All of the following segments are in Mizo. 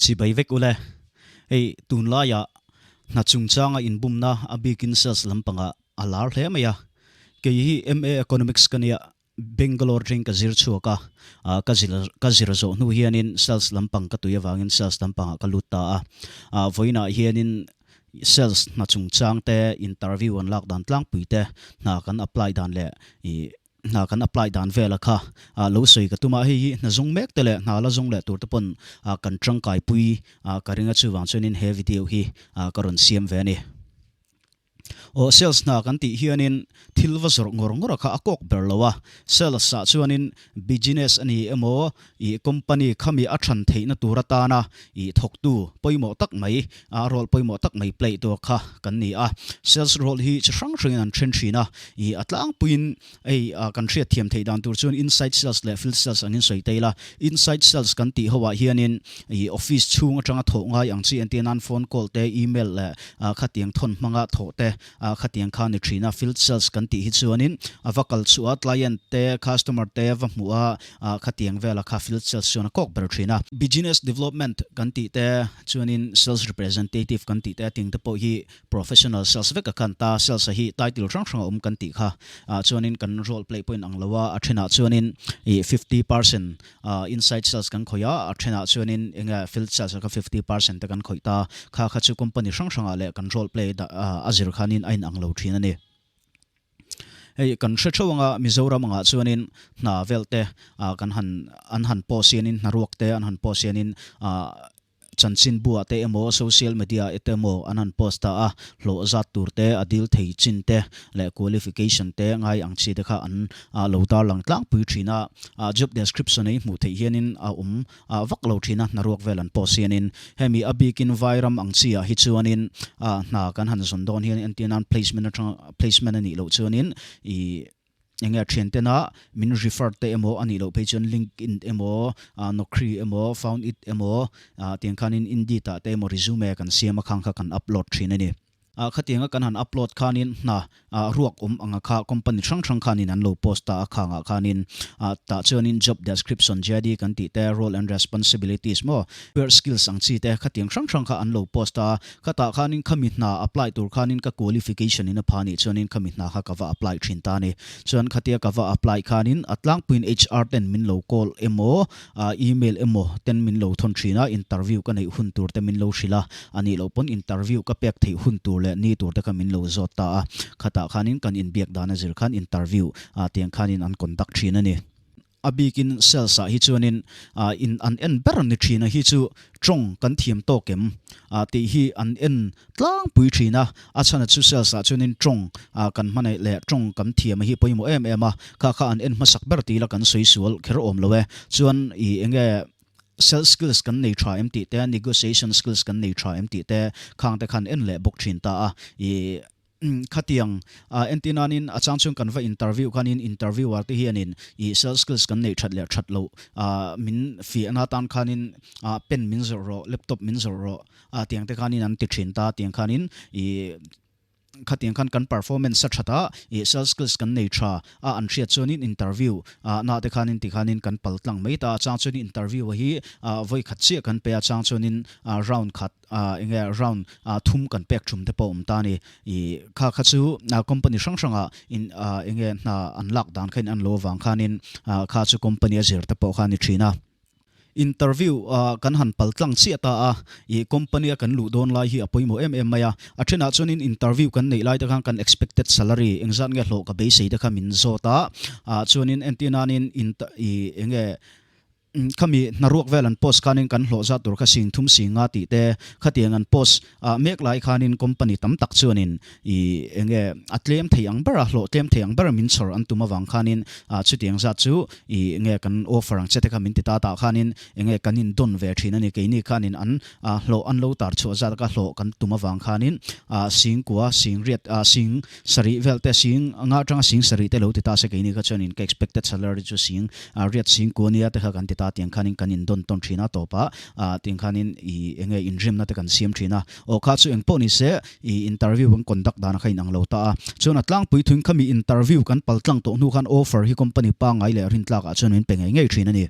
Chibai vek ule. Hei tunlaiah hna chungchanga inbumna a bikin sales lampangah a lar hle mai a. Kei hi MA Economics ka nia, Bangalore teng ka zir chhuak a, ka zir ka zir zawh hnu hianin sales lampang ka tui avangin sales lampangah ka lut ta a. Vawiinah hianin sales hna chungchang te, interview an lak dan tlangpui te, hna kan apply dan leh ih hna kan apply dan vela kha lo sawi ka tum a, hei hi hna zawng mek te leh hna la zawng leh tur te pawn kan tangkai pui ka ring a, chuvang chuanin he video hi ka rawn siam ve a ni. Aw sales hna kan tih hianin thil va zawrh ngawr ngawr a kha a kawk ber lo a, sales ah chuanin business a ni emaw ih company khami a than theihna tur atana ih thawktu pawimawh tak mai a role pawimawh tak mai play tur kha kan ni a. Sales role hi chi hrang hrangin an then thin a, ih a tlangpuiin hei kan hriat thiam theih dan tur chuan inside sales leh field sales angin sawi ta ila. Inside sales kan tih ho ah hianin ih office chhung atanga thawh ngai ang chi entir nan phone call te, email leh khatiang thawn hmanga thawh te khatiang kha ni thin a. Field sales kan tih hi chuanin a va kal chhuah a, client te, customer te va hmuh a, Khatiang vela kha field sales chuan a kawk ber thin a. Business development kan tih te chuanin sales representative kan tih te ting te pawh hi professional sales vek a khan ta. Sales a hi title hrang hrang a awm kan tih kha. Chuanin kan role play pawhin ang lo a, a thenah chuanin ih 50% inside sales kan khawih a, a thenah chuanin enge field sales a kha 50% te kan khawih ta. Kha kha chu company hrang hrangah leh kan role play a zir khanin a inang lo thin a ni. Hei kan hre theuh anga Mizoram angah chuanin hna vel te ah kan han an han post hianin hnaruak te an han post hianin ah chanchinbu ah te emaw social media ah te emaw an han post ta a, hlawh zat tur te a dil thei chin te leh qualification te ngai ang chi te kha an ah lo tarlang tlangpui thin a, ah job description ei hmuh theih hianin a awm ah vak lo thin a, hnaruak vel an post hianin hemi a bikin vairam ang chi ah hi chuanin ah hna kan han zawn dawn hian entir nan placement atanga placement a nih loh chuanin ih eng nge thian tena min refer te emaw a nih loh phei chuan linkedin emaw ah naukri emaw found it emaw ah tiang khanin indeed ah te emaw resume kan siam a khang kha kan upload thin a ni. Ah khatianga kan han upload khanin hna ah ruak awm anga kha company hrang hrang khanin an lo post ta a khangah khanin ah tah chuanin job description JD kan tih te role and responsibilities maw required skills ang chi te khatiang hrang hrang kha an lo post a khatah khanin khami hna apply tur khanin ka qualification in a pha nih chuanin khami hna kha ka va apply thin ta a ni chuan khatia ka va apply khanin a tlangpuiin HR ten min lo call emaw Ah email emaw ten min lo thawn thin a, interview ka neih hun tur te min lo hrilh a, a nih loh pawn interview ka pek theih hun tur leh ni tur te kha min lo zawt ta a, khatah khanin kan inbiak dan a zir khan interview ah tiang khanin an conduct thin a ni. A bikin sales ah hi chuanin ah in an en ber ni thin a hi chu tawng kan thiam tawk em ah tih hi an en tlangpui thin a, a chhan a chu sales ah chuanin tawng ah kan hmangaih leh tawng kan thiam a hi pawimawh em em a, kha kha an en hmasak ber tila kan sawi sual kher awm lo e, chuan ih enge sales skills kan nei tha em tih te, negotiation skills kan nei tha em tih te khang te khan en leh bawk thin ta a, ih khatiang ah entir nanin a chang chuan kan va interview khanin interviewer te hianin ih sales skills kan neih that leh that loh ah min fiahna atan khanin ah pen min zawrh rawh laptop min zawrh rawh A tiang te khanin an ti thin ta, tiang khanin ih khatiang khan kan performance a that a, ih sales skills kan nei tha a an hriat chuanin interview ah na te khanin ti khanin kan pal tlang mai ta, a chang chuanin interview a hi ah vawi khat chiah kan pe a, chang chuanin ah round khat ah eng nge round ah thum kan pek thum te pawh a awm ta a ni. Ih kha kha chu company hrang hrangah in ah eng nge hna an lak dan kha in an lo avang khanin ah kha chu company a zir te pawh kha a ni thin a. Interview ah kan han pal tlang chiah ta a, ih company a kan luh dawn lai hi a pawimawh em em mai a. A thenah chuanin interview kan neih lai te khan kan expected salary engzat nge hlawh ka beisei te kha min zawt a, ah chuanin entir nanin ih eng nge khami hnaruak vel an post khanin kan hlawh zat tur kha sing thum sing nga tih te khatiang an post ah mek lai khanin company tam tak chuanin ih eng nge a tlem thei ang ber a, hlawh tlem thei ang ber min chhawr an tum avang khanin ah chutiang zat chu ih eng nge kan offer ang che te kha min ti ta tah khanin eng nge kan in dawn ve thin a ni, keini khanin an ah hlawh an lo tar chhuah zat ka hlawh kan tum avang khanin ah sing kua sing riat ah sing sarih vel te sing nga atanga sing sarih te lo ti ta se keini kha chuanin ka expected salary chu sing ah riat sing kua nia te kha kan ti ta tiang khanin kan in dawn tawn thin a tawpah ah tiang khanin ih eng nge inrimna te kan siam thin a. Aw kha chu engpawh ni se i interview kan conduct dan kha inang lo ta a, chuan a tlangpui thuin khami interview kan pal tlang tawh hnu khan offer hi company pangngai leh rintlak ah chuan min pe ngei ngei thin a ni.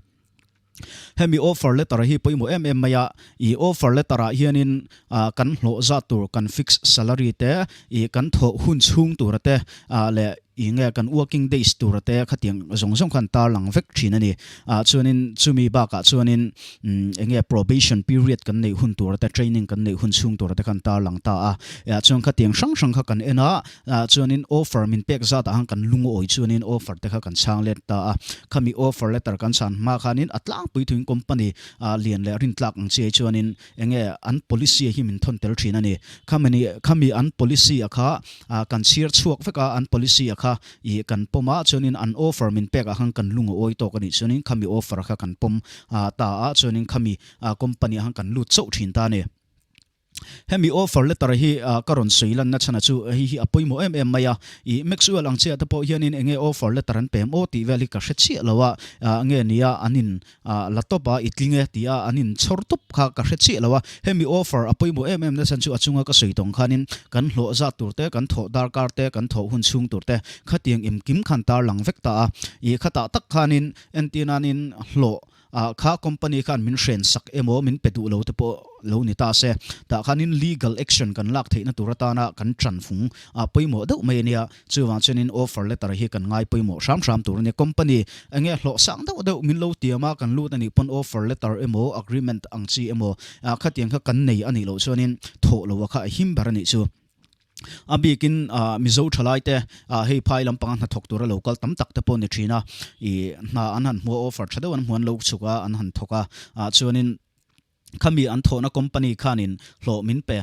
Hemi offer letter hi pawimawh em em mai a, i offer letter ah hianin kan hlawh zat tur kan fix salary te, i kan thawh hun chhung tura te leh i nge kan working days tura te khatiang zawng zawng khan tarlang vek thin a ni. Chuanin chumi bakah chuanin enge probation period kan neih hun tura te, training kan neih hun chhung tura te khan tarlang ta a. Chuan khatiang hrang hrang kha kan en a, chuanin offer min pek zatah khan kan lungawi chuanin offer te kha kan chhang let ta a. Khami offer letter kan chhan hma khanin a tlangpui thuin company lian leh rintlak ang chiai chuanin enge an policy hi min thawn tel thin a ni. Khami khami an policy a kha kan chhiar chhuak vek a, an policy a kha ih kan pawm a, chuanin an offer min pek ah khan kan lungawi tawk a nih chuanin khami offer kha kan pawm ta a, chuanin khami company ah khan kan lut chauh thin ta a ni. Hemi offer letter hi ka rawn sawi lanna chhana chu hei hi a pawimawh em em mai a, ih Maxwell ang chiah te pawh hianin enge offer letter an pem aw tih vel hi ka hre chiah lo a, nge nia an in la tawp a i tling e tih a an in chhawr tawp kha ka hre chiah lo a, hemi offer a pawimawh em em na chhan chu a chunga ka sawi tawng khanin kan hlawh zat tur te, kan thawh darkar te, kan thawh hun chhung tur te khatiang imkim khan tarlang vek ta a, ih khatah tak khanin entirnanin hlawh Ah kha company khan min hren sak emaw min pe duh lo te pawh lo ni ta se, tah khanin legal action kan lak theihna tur atana kan tan fung ah pawimawh deuh mai ania, chuvang chuanin offer letter hi kan ngai pawimawh hram hram tur ania, company enge hlawh sang deuh deuh min lo tiam a kan lut anih pawn offer letter emaw agreement ang chi emaw ah khatiang kha kan nei anih loh chuanin thawh loh a kha a him ber anih chu. A bikin Mizo thalaite hei phai lampanga hnathawk tura lo kal tam tak te pawh ni thin a, ih hna an han hmuh a offer tha deuh an hmuh an lo chhuk a an han thawk a, ah chuanin khami an thawhna company khanin hlawh min pe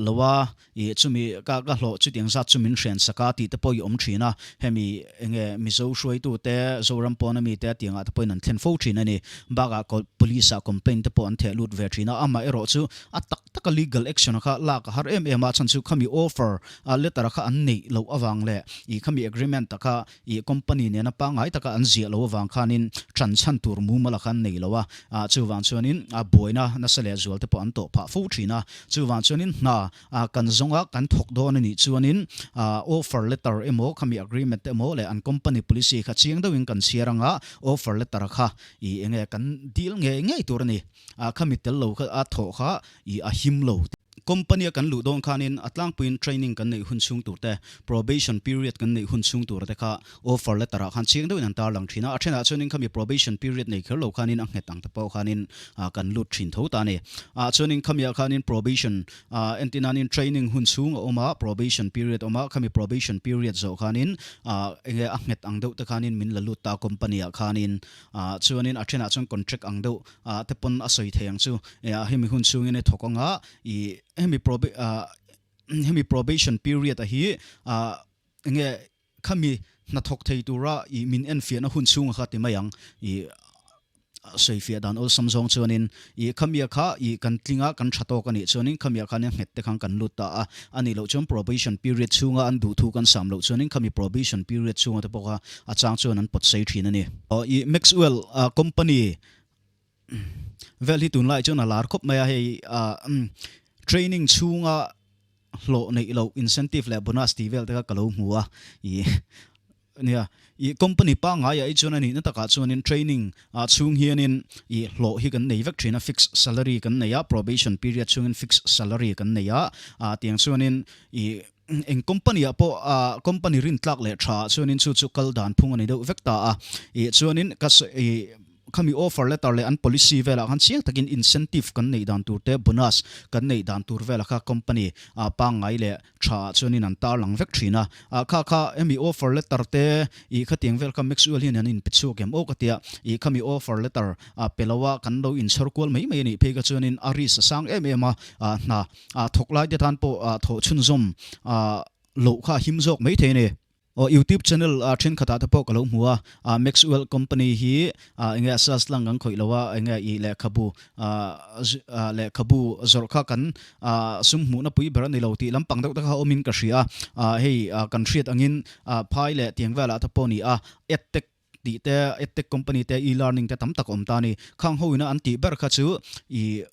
lo a, ih chumi ka ka hlawh chutiang zat chu min hrian sak a tih te pawh i awm thin a, hemi enge Mizo hruaitu te Zoram pawna mi te tiangah te pawhin an thlen fo thin a ni. Bakah police ah complaint te pawh an theh lut ve thin a, amaherawh chu a tak taka legal action a kha lak a har em em a, chhan chu khami offer a letter a kha an neih loh avang leh ih khami agreement a kha ih company nena pangngai taka an ziah loh avang khanin tan chhan tur mumal a kha an nei lo a, ah chuvang chuanin a buaina nasa leh zual te pawh an tawh phah fo thin a, chuvang chuanin hna ah kan zawng a kan thawk dawn a nih chuanin ah offer letter emaw khami agreement emaw leh an company policy kha chiang deuhin kan chhiar anga offer letter a kha ih enge kan deal ngei ngei tur a ni. Ah khami tel lo kha a thawh kha i a him lo. Company a kan luh dawn khanin a tlangpuiin training kan neih hun chhung tur te, probation period kan neih hun chhung tur te kha offer letter ah khan chiang deuhin an tarlang thin a. A thenah chuanin khami probation period nei kher lo khanin a nghet ang te pawh khanin ah kan lut thin tho ta a ni. Ah chuanin khami ah khanin probation ah entinanin training hun chhung a awm a, probation period a awm a, khami probation period zawh khanin ah enge a nghet ang deuh te khanin min la lut ta company ah khanin ah chuanin a thenah chuan contract ang deuh ah te pawn a sawi thei ang chu ah hemi hun chhungin i thawk anga ih hemi probe ah hemi probation period a hi ah enge khami hnathawk thei tura ih min enfiahna hun chhunga kha ti mai ang ih sawifiah dan awlsam zawng chuanin ih khamia kha ih kan tlinga kan tha tawk anih chuanin khamia khanin nghet te khan kan lut ta a anih loh chuan probation period chhunga an duhthu kan sam loh chuanin khami probation period chhunga te pawh kha a chang chuan an pawt sei thin a ni. Ih Maxwell company vel hi tunlai chuan a lar khawp mai a, hei training chhunga hlawh neih loh incentive leh bonus tih vel te kha ka lo hmu a, ih nia ih company pangngai ah hi chuan a nihna takah chuanin training ah chhung hianin ih hlawh hi kan nei vek thin a, fixed salary kan nei a, probation period chhungin fixed salary kan nei a, ah tiang chuanin ih Eng company ah pawh ah company rin tlak leh tha ah chuanin chu chu kal dan phung a ni deuh vek ta a. Ih chuanin ka ih khami offer letter leh an policy velah khan chiang takin incentive kan neih dan tur te bonus kan neih dan tur velah kha company ah pangngai leh tha ah chuanin an tarlang vek thin a. Ah kha kha hemi offer letter te ih khatiang vel kha Maxwell hian an inpe chhuak em aw ka tia ih khami offer letter ah pe lo a kan lo inchhawr kual mai mai a nih phei kha chuanin a risk a sang em em a ah hna Ah thawk lai te tan pawh ah thawh chhunzawm ah loh kha a him zawk mai thei a ni. Aw YouTube channel ah thenkhatah te pawh ka lo hmu a, ah Maxwell company hi ah enge a sales lang kan khawih lo a, enge ih lehkhabu ah ah lehkhabu zawrh kha kan ah sum hmuhna pui ber a ni lo tih lampang deuh te kha awmin ka hria a, ah hei ah kan hriat angin ah phai leh tiang velah te pawh ni a, edtech tih te edtech company te e-learning te tam tak a awm ta a ni. Khang ho ina an tih ber kha chu ih.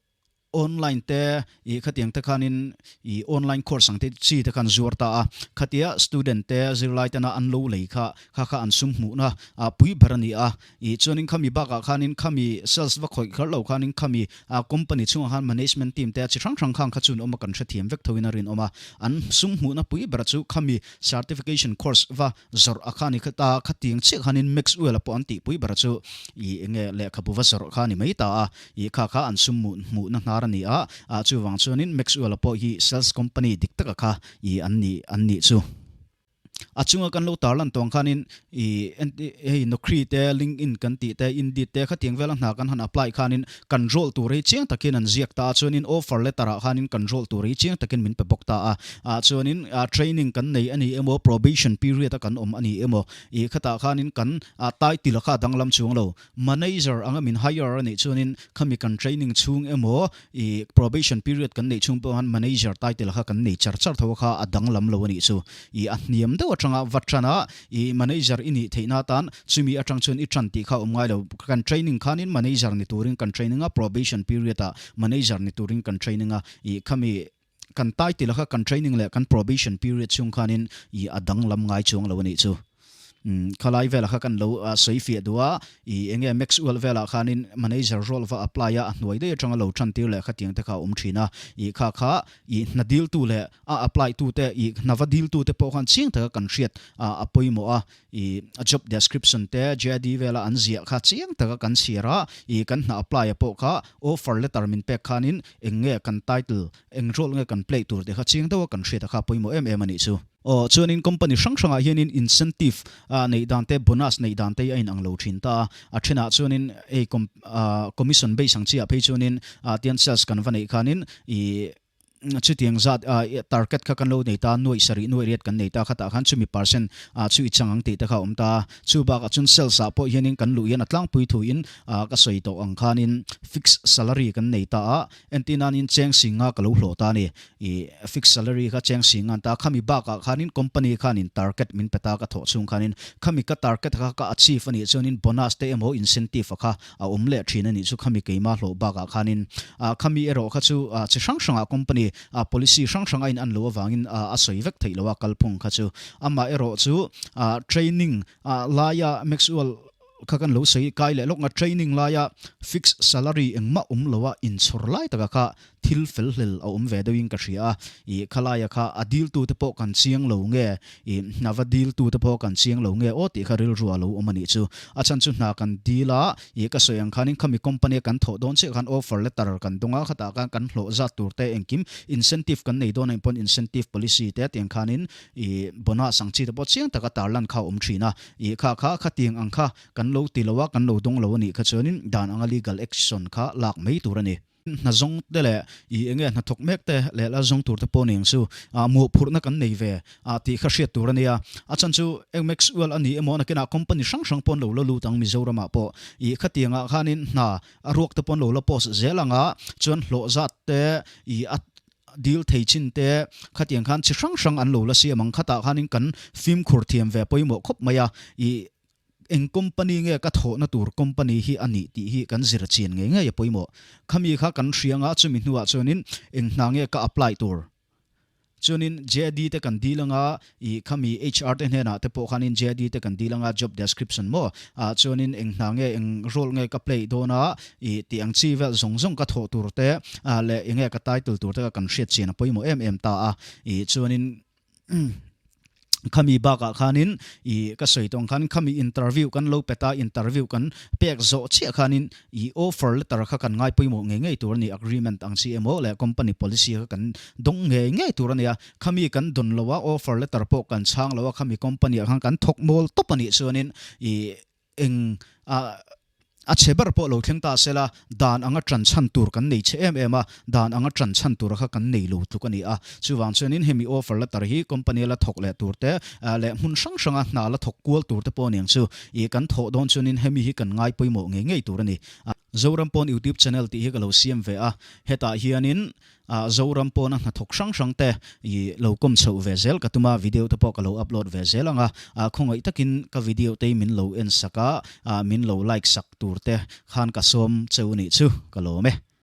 Online te ih khatiang te khanin ih online course ang te chi te khan zuar ta a, khatia student te zirlai tena an lo lei kha kha kha an sum hmuhna ah pui ber a ni a, ih chuanin khami bakah khanin khami sales va khawih kher lo khanin khami ah company chungah khan management team te chi hrang hrang khang kha chu an awm a kan hrethiam vek thoin a rinawm a, an sum hmuhna pui ber chu khami certification course va Zawrh a kha ni kha ta khatiang chiah khanin Maxwell a pawh an tihpui ber chu ih enge lehkhabu va zawrh kha a ni mai ta a, ih kha kha an sum hmuhna hnar a ni a, ah chuvang chuanin Maxwell a pawh hi sales company dik taka kha ih an nih an nih chu. A chunga kan lo tarlan tawng khanin ih hei Naukri te LinkedIn kan tih te Indeed te khatiang vela hna kan han apply khanin kan role tur hi chiang takin an ziak ta a, chuanin offer letter ah khanin kan role tur hi chiang takin min pe bawk ta a, ah chuanin training kan nei a ni emaw probation period a kan awm a ni emaw ih khatah khanin kan title a kha danglam chuang lo, manager anga min hire a nih chuanin khami kan training chhung emaw ih probation period kan neih chhung pawh khan manager title a kha kan nei char char tho a kha a danglam lo a nih chu. Ih a hniam deuh atanga va tan a, ih manager i nih theihna atan chumi atang chuan i tan tih kha a awm ngai lo. Kan training khanin manager ni turin kan training a, probation period ah manager ni turin kan training a, ih khami kan title kha kan training leh kan probation period chhung khanin ih a danglam ngai chuang lo a nih chu. Umm khalai velah kha kan lo sawi fiah duh a, ih enge Maxwell velah khanin manager role va apply a, a hnuai daih atanga lo tan tir leh khatiang te kha a awm thin a, ih kha kha ih hna diltu leh a apply tute ih hna va dil tute pawh khan chiang taka kan hriat a pawimawh a, ih a job description te JD vela an ziah kha chiang taka kan chhiar a, ih kan hna apply a pawh kha offer letter min pek khanin eng nge kan title eng role nge kan play tur tih kha chiang deuha kan hriat a kha pawimawh em em a nih chu. Aw chuanin company hrang hrangah hianin incentive neih dan te bonus neih dan te hi a inang lo thin ta a, a thenah chuanin hei commission base ang chiah phei chuanin tian sales kan va neih khanin ih Chutiang zat target kha kan lo nei ta, nuaih sarih nuaih riat kan nei ta khatah khan chumi percent chu i chang ang tih te kha a awm ta. Chu bakah chuan sales ah pawh hianin kan luh hian a tlangpui thuin ka sawi tawh ang khanin fixed salary kan nei ta a, entir nanin cheng singa ka lo hlawh ta a ni. Ih fixed salary kha cheng singa an ta a, khami bakah khanin company khanin target min pe ta ka thawh chhung khanin khami ka target kha ka achieve a nih chuanin bonus te emaw incentive a kha a awm leh thin a nih chu khami keima hlawh bakah khanin khami erawh kha chu chi hrang hrangah company policy hrang hrang a in an lo avangin a sawi vek theih lo a kalphung kha chu. Amah erawh chu training laia Maxwell kha kan lo sawi kai leh lawk nga training laia fixed salary engmah awm lo a inchhawr lai taka kha Thil fel hlel a awm ve deuhin ka hria a, ih khalaia kha a diltute pawh kan chiang lo nge, ih hna va diltute pawh kan chiang lo nge aw tih kha rilru a lo awm a nih chu. A chhan chu hna kan dil a, ih ka sawi ang khanin khami company a kan thawh dawn chiah khan offer letter kan dawng a, khatah khan kan hlawh zat tur te engkim incentive kan nei dawn a inpawn incentive policy te tiang khanin ih bonus ang chi te pawh chiang taka tarlan kha a awm thin a, ih kha kha khatiang ang kha kan lo ti lo a, kan lo dawng lo a nih kha chuanin dan anga legal action kha lak mai tur a ni. Hna zawng te leh ih enge hnathawk mek te leh la zawng tur te pawh ni ang chu ah mawhphurhna kan nei ve ah tih kha hriat tur a nia. A chhan chu Maxwell a ni emaw nakinah company hrang hrang pawh an lo la lut ang Mizoram ah pawh ih khatiang ah khanin hna a ruak te pawh an lo la post zel ang a chuan hlawh zat te ih a dil thei chin te khatiang khan chi hrang hrang an lo la siam ang khatah khanin kan fimkhur thiam ve pawimawh khawp mai a ih Eng company nge ka thawhna tur company hi a nih tih hi kan zir chian ngei ngei a pawimawh. Khami kha kan hria anga chumi hnuah chuanin eng hna nge ka apply tur. Chuanin JD te kan dil anga ih khami HR te hnenah te pawh khanin JD te kan dil anga job description maw ah chuanin eng hna nge eng role nge ka play dawn a ih tih ang chi vel zawng zawng ka thawh tur te leh enge ka title tur te kha kan hriat chian a pawimawh em em ta a ih chuanin Khami bakah khanin ih ka sawi tawng khan khami interview kan lo pet a, interview kan pek zawh chiah khanin ih offer letter kha kan ngai pawimawh ngei ngei tur a ni, agreement ang chi emaw leh company policy kha kan dawng ngei ngei tur a ni a, khami kan dawn lo a, offer letter pawh kan chhang lo a, khami company ah khan kan thawk mawl tawp a nih chuanin ih Eng a a chhe ber pawh lo thleng ta sela, dan anga ṭan chhan tur kan nei chhe em em a, dan anga ṭan chhan tura kha kan nei lo tluk a ni a. Chuvang chuanin hemi offer letter hi company la thawk leh tur te leh hmun hrang hranga hna la thawk kual tur te pawh aniang chu ih kan thawh dawn chuanin hemi hi kan ngai pawimawh ngei ngei tur a ni. Zoram pawn YouTube channel tih hi ka lo siam ve a, hetah hianin Zoram pawna hnathawk hrang hrang te i lo kawm chhoh ve zel ka tum a, video te pawh ka lo upload ve zel ang a, khawngaih takin ka video te hi min lo en sak a, min lo like sak tur te khan ka sawm cheu nih chu ka lawm e.